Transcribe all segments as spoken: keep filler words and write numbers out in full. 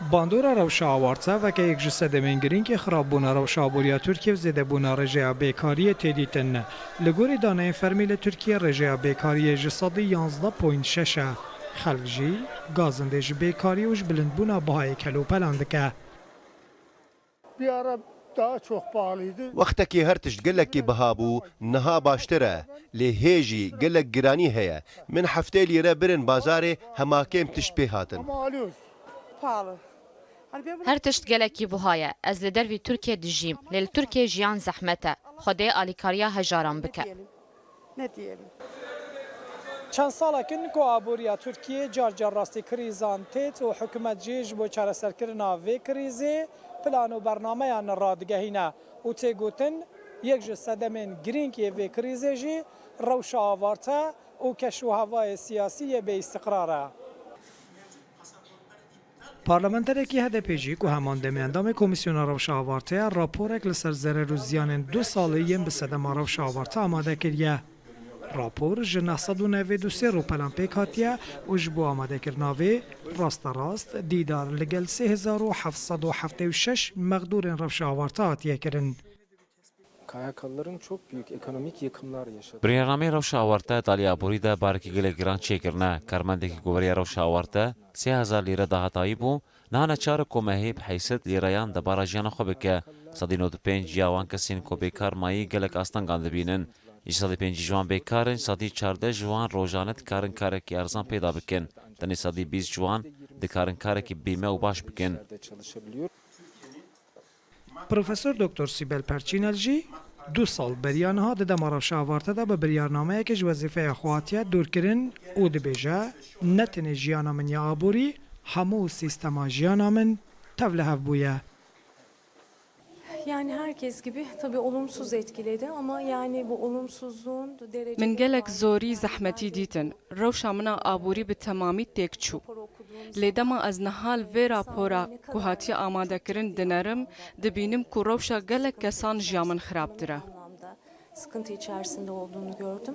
Bandora rewşa awarte weke yek ji sedemên girîng ê xirabûna rewşa aboriya Tirkiye û zêdebûna rêjeya bêkariyê tê dîtin. Li gorî daneyên fermî li Tirkiye rêjeya bêkariyê ji sedî yanzdeh point şeş e. Xelk jî gazindê ji bêkarî û ji bilindbûna bihayê kelopelan dike. Bir ara daha çok pahalıydı. Wextekî her tişt gelekî biha bû, niha baştir e. Lê hê jî gelek giranî heye. Min heftê lîre birin bazarê, hema kêm tişt pê hatin. Ama alıyoruz. Pahalı. Hani ben bunu Her tişt gelekî buha ye. Ez li dervî Tirkiye dijîm. Lê li Tirkiye jiyan zehmet e. Xwedê alîkariya hejaran bike. Ne diyelim? Çend salek in ku aboriya Tirkiyê car car rastî krîzan têt û hikûmet jî ji bo çareserkirina vê krîzê plan û bernameyan radigehîne û tê gotin, yek ji sedemên girîng yê vê krîzê jî rewşa avarte û keşûhevayê siyasî yê bêîstiqrar e. Parlamenterekî H D P jî ku heman demê endamê Komîsyona Rewşa Avarte ye, raporek li ser zerer û ziyanên du salî yên bi sedema rewşa avarte amade kiriye. Rapor ji neh sed û newêd û sê rûpelan pêk hatiye û ji bo amadekirina vê rasterast dîdar li gel sê hezar û heft sed û heftê û şeş mexdûrên rewşa avarte hatiye kirin. K Y K'lıların çok büyük ekonomik yıkımlar yaşadı. Biryarnameyê rewşa awarte di alî aborî de barekî gelek giran çêkirine. Karmendekî ku beriya rewşa awarte sê hezar lîre dahatayî bû, niha neçar e ku mehê bi heyset lîreyan debara jiyana xwe bike. Sedî nod û pênc ya wan kesên ku bêkar mayî gelek astengan dibînin. Ji sedî pêncî ji wan bêkar in, sedî çardeh ji wan rojane dikarin karekî erzan peyda bikin. Tenê sedî bîst ji wan dikarin karekî bîme û baş bikin. Profesor Doktor Sîbel Perçînel jî du sal beriya niha di dema rewşa avarte de bi biryarnameyeke ji wezîfeya xwe hatiye dûrkirin û dibêje, ne tenê jiyana min ya aborî, hemû sîstema jiyana min tevlihev bûye. Yani herkes gibi tabii olumsuz etkiledi ama yani bu olumsuzluğun derece Min gelek zorî zehmetî dîtin. Rewşa min a aborî bi temamî têk çû. Lê dema ez niha li vê rapora ku hatiye amadekirin dinerim, dibînim ku rewşa gelek kesan ji ya min xirabtir e. Anlamda sıkıntı içerisinde olduğunu gördüm.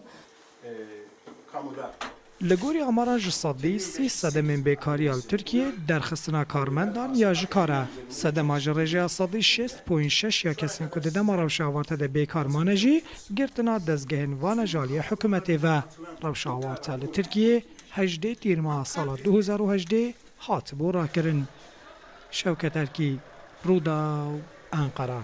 Li gorî amaran ji sedî sî sedemên bêkariya li Tirkiyê, derxistina karmendan ya ji kar e. Sedema ji rêjeya sedî şêst point şeş ya kesên ku di dema rewşa avarte de bêkar mane jî girtina dezgehên van e ji aliyê hikûmetê ve. Rewşa awarte li Tirkiyê hejdê tîrmeha sala du hezar û hejdê hatibû rakirin. Şewket Erkî, Rûdaw, Enqere.